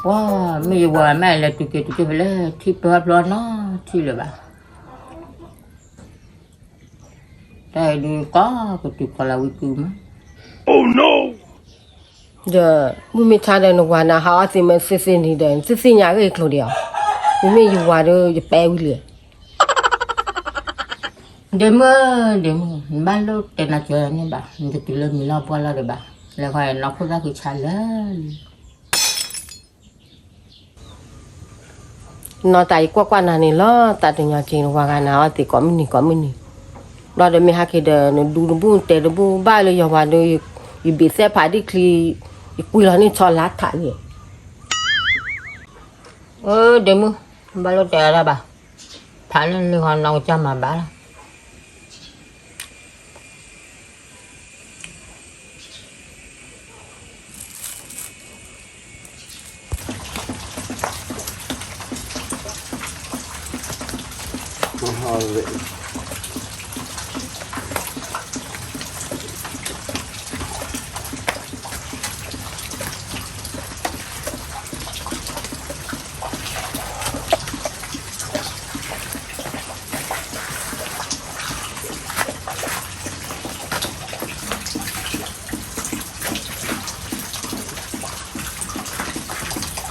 ပှၤမ့ၢ်ယဝၤမ့ၢ်လဲၤတုၤက့ၤတုၤက့ၤဖဲလဲၣ် ထံၣ်ပၢဖျီနီထံၣ်လၢၤဘၣ်. တၢ်ဒုးကီၢ်ကတုၤခီလၢဝံၤကုမး. ဒီးမုၢ်မ့ၢ်ထါဒီးနဝၤနၤဟးအီၣ်သံးမ့ၢ်သ့သ့န့ၣ်ဒီး နသ့ၣ်ညါဂ့ၢ်ကျိၤဒံးဧါ. မ့မ့ၢ်ယဝၤဒီး ယပဲဝံၤလံ. ဒ့မုၣ်, ဒ့မုၣ်, နဘၣ်လိၣ်တဲနၤကၠီန့ၣ်ဘၣ်, နတတုၤလၢမံၤလီၢ်ပှၢ်လီၢ်ဒီးဘၣ်, လဲၤဃီနီၢ်ခိၣ်သၣ်ဃံဆါလၢာ်လံ. နီၢ်တၢ်ယကွၢ်ကွၢ်နၤန့ၣ်လီၤ, တၢ်တညီက့ၤနဝၤဂၤနၤအီၣ်သံးကိးမုၢ်နံၤကိးမုၢ်နံၤ, ဘျီဒီးမ့ၢ်ဟဲက့ၤဒီး နဒူနဘူၣ်နတဲတဘူၣ်ဘၣ်လၢယဝၤဒီး, ယဘ့ၣ်သဲဖးဒံၣ်ချံ, ယကွံာ်လီၤန့ၢ်ဆီလါထးန့ၣ်. အၢ ဒ့မုၣ်, ဘၣ်လိၣ်တဲအါဒၣ်ဘၣ်, ဖးန့ၢ်လံဃီနီၢ်ကစၢ်မၤဘၣ်လီၤ. မ့ၢ်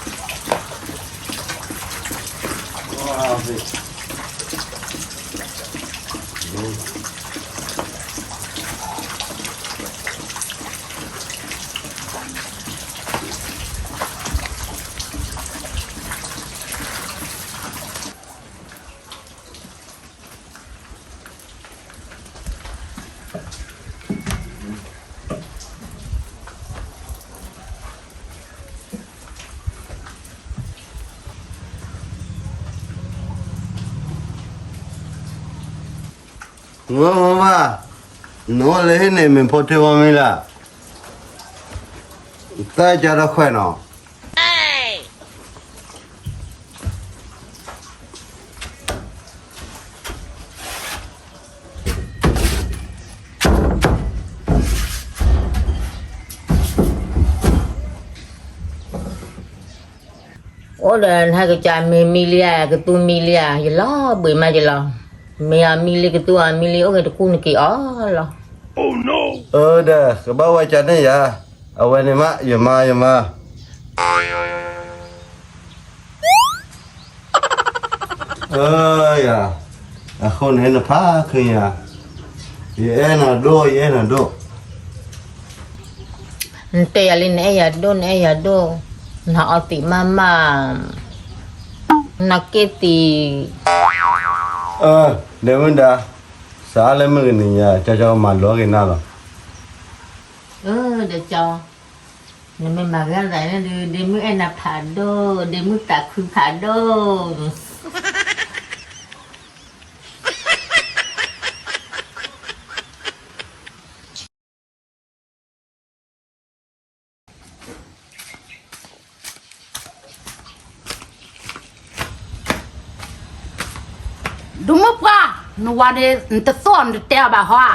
မ့ၢ်ဘၣ်, နအိၣ်လၢဟံၣ်န့ၣ် မ့ၢ်ဖိထံဖိမံၤလၢ်, တၢ်ကၢ်ဒီးခွဲးနီၤ. အိၣ်ဒီးနဟဲကစၢ်မ့ၢ်မံလံဧါ, ကသူမံလံဧါ, ယလီၤဘှံးမးယလီၤ. မ့ၢ်အမံလံကသူအမံလံ အိၣ်ဂ့ၤတကူၣ်နက့ၤအီၤလီၤ. အၢ ဒီး ကဘၣ်ဝဲကၢ်န့ၣ်ယၤ, အဝဲန့ၣ်မး ယမါ ယမါ. အၢယၤ, အဃိန့ၣ်နဖးခုညါ, ယအဲၣ်နၤဒိၣ် ယအဲၣ်နၤဒိၣ်. နတဲယၤလံ နအဲၣ်ယၤဒိၣ် နအဲၣ်ယၤဒိၣ်, နဟးအီသံးမးမး, နက့ၢ်သံး. အၢ ဒဲမုၣ်ဒါ, စးလၢမုၢ်ကနံၤညါ ကၠီကၠီမၤလိက့ၤနၤလီၤ. အၢ ဒီးကၠီ, နမ့ၢ်မၤဂ့ၤသးန့ၣ်ဒုး ဒ့မုၣ်အဲၣ်နၤဖးဒိၣ်, ဒ့မုၣ်သးခုဖးဒိၣ်. ဒိၣ်မုၣ်ပှၢ်, နဝၤန့ၣ် နတသိၣ်နတတဲအီၤဘၣ်ဟီဧါ,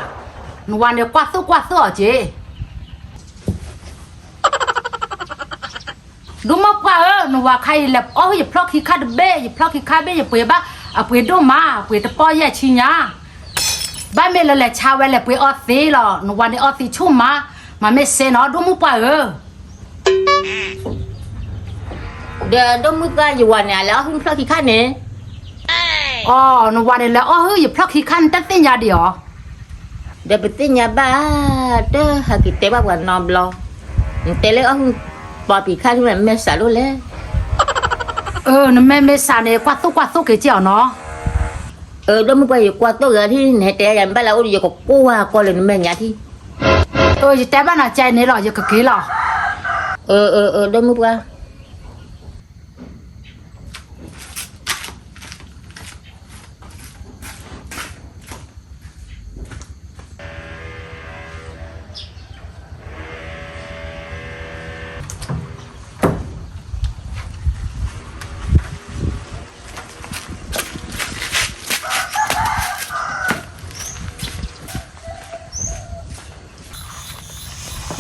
နဝၤန့ၣ်ကွၢ်သိၣ်ကွၢ်သိၣ်အီၤက့ၤ. ဒိၣ်မုၣ်ပှၢ်ဧၢ, နဝၤခါအံၤလဲၤအီၣ်ဟုၣ်ယဖျီၣ်ခံခါတဘ့ၣ်, ယဖျီၣ်ခံခါဘ့ၣ် ယပှ့ၤဘၣ်, အပှ့ၤဒိၣ်မး, အပှ့ၤတပီၢ်ယဲၢ်ဆံညါ. ဘၣ်မ့ၢ်လၢလဲၤဆါဝဲလဲၤပှ့ၤအီသံးလီၤ, နဝၤန့ၣ်အီသံးဆူၣ်မး, မၤမ့ၢ်စဲနီၤ ဒိၣ်မုၣ်ပှၢ်ဧၢ. ဒီးဒိၣ်မုၣ်ပှၢ် ယဝၤန့ၣ် အလဲၤအီၣ်ဟုၣ်ဖျီၣ်ခံခါန့ၣ်. အိ, နဝၤန့ၣ်လဲၤအီၣ်ဟုၣ်ယဖျီၣ်ခံခါ နတသ့ၣ်ညါဒံးဧါ. ဒီးပသ့ၣ်ညါဘၣ်, တဟးက့ၤတဲဘၣ်ပှၤနီတဘျီ, နတဲလၢအီၣ်ဟုၣ်ပှၤခံခါန့ၣ် မဲာ်ဆှးဒိၣ်လဲၣ်. အၢ နမ့ၢ်မဲာ်ဆှးန့ၣ် ကွၢ်သိၣ်ကွၢ်သိၣ်က့ၤက့ၤအီၤနီၤ. ဒီမုၢ်ပှၢ် ယကွၢ်သိၣ်ဂ့ၤထံၣ် နဟဲတဲယၤ နဘၣ်လၢအိၣ်ဒီး ယကကွၢ်ကွၢ်လၢနမဲာ်ညါထံၣ်. အၢ ယတဲဘၣ်နၤ ကဲန့ၣ်လီၤ ယကက့ၤလီၤ. အၢ အၢ အၢ ဒီမုၢ်ပှၢ်.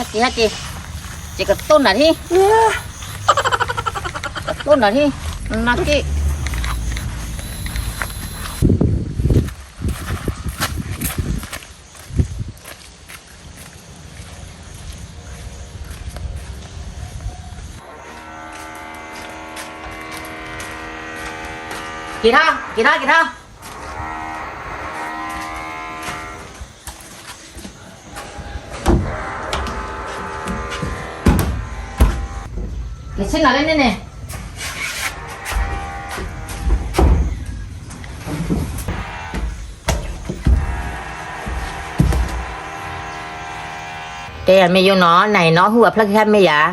ဟဲက့ၤ ဟဲက့ၤ, ယကတိၢ်နၤထံၣ်, ကတိၢ်နၤထံၣ်, နက့ၤ က့ၤထီၣ် က့ၤထီၣ် က့ၤထီၣ်, နဆ့ၣ်နီၤလၢန့ၣ်န့ၣ် တဲယၤမ့ၢ်ယိနီၤ, နၤအံၤနအီၣ်ဟုၣ်ပှၤဖျီၣ်ခံခါမ့ၢ်ယၤ,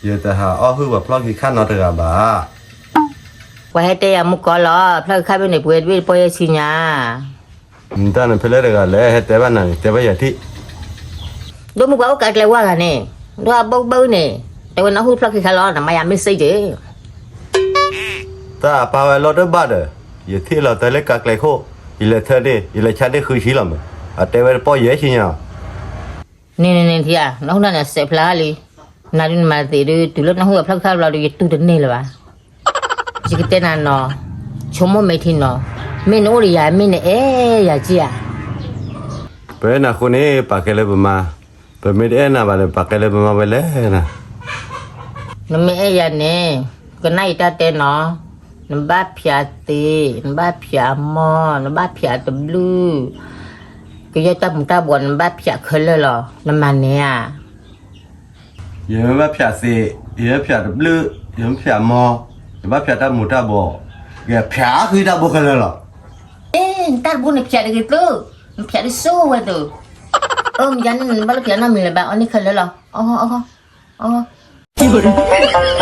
ယတဟးအီၣ်ဟုၣ်ပှၤဖျီၣ်ခံခါနီတဂၤဘၣ်. ပှၤဟဲတဲယၤမူကီလီၤ, ဖျီၣ်ခံခါမ့ၢ်န့ၣ် ပှဲၤတဘ့ၣ်တပီၢ်ယဲၢ်ဆံညါ. နတၢ်န့ၣ်ဖဲလဲၣ်တဂၤလဲၣ်, ဟဲတဲဘၣ်နၤန့ၣ် တဲဘၣ်ယၤထံၣ်. ဒိၣ်မုၢ်ပှၢ်အိၣ်ကးကျဲဝါဂၤန့ၣ်, ဒိၣ်အဘၢဘၢန့ၣ်, တဲဝဲနအီၣ်ဟုၣ်ဖျီၣ်ခံခါလီၤ, နမၤယၤမ့ၢ်စ့ၢ်ကီး တၢ်အပၢ်ဝဲလီၢ်တဘၣ်ဒီး, ယထံၣ်လီၤတဲလၢကးကျဲခိၣ်, ယလဲၤထၢန့ၣ် ယလဲၤဆါန့ၣ်ဃုဆံလီၤမး, အတဲဝဲတပီၢ်ယဲၢ်ဆံညါ. န့ၣ်န့ၣ်န့ၣ်ထံဧါ, နအီၣ်ဟုၣ်န့ၣ်စဲးဖျါလံ, နၤဒုးနမၤသ့ၣ်ဒုး တုၤလၢနအီၣ်ဟုၣ်အဖျီၣ်ခံခါဘျီဒုး ယတူၢ်တန့ၢ်လၢၤဘၣ်. ယကတဲနၤနီၤ, ဆိကမိၣ်မ့ၢ်ထံနီၤ, မ့ၢ်နအိၣ်ဒီးယၤ မ့ၢ်နအဲၣ်ယၤက့ဧါ. ပအဲၣ်နၤဃိန့ၣ် ပာ်ကဲလၢပမါ, ပမ့ၢ်တအဲၣ်နၤဘၣ်ဒီး ပာ်ကဲလၢပမါဝဲလဲၣ်နၤ. နမ့ၢ်အဲၣ်ယၤန့ၣ်, ကနၣ်ယတၢ်တဲနီၤ, နဘၣ်ဖျးသ့, နဘၣ်ဖျးမီၢ်, နဘၣ်ဖျးတဘျုး, ကယဲၢ်တၢ်မူၤတၢ်ဘှီး နဘၣ်ဖျးခဲလၢာ်လီၤ, နမၤန့ၢ်ဧါ. ယမ့ၢ်ဘၣ်ဖျးသ့, ယမ့ၢ်ဖျးတဘျုး, ယမ့ၢ်ဖျးမီၢ်, ယဘၣ်ဖျးတၢ်မူၤတၢ်ဘှီး, ယဖျးဃုတၢ်ဘိခဲလၢာ်လီၤ. အ့ နတၢ်တဘိန့ၣ်ဖျးတဂ့ၤသု, နဖျးတစိၢ်ဝဲသု. အၢ မ့ၢ်ယၤန့ၣ် နဘၣ်လၢဖျးနီတမံၤလၢၤဘၣ်, အီၣ်န့ၢ်ခဲလၢာ်လီၤ, အီၣ် အီၣ် အီၣ်.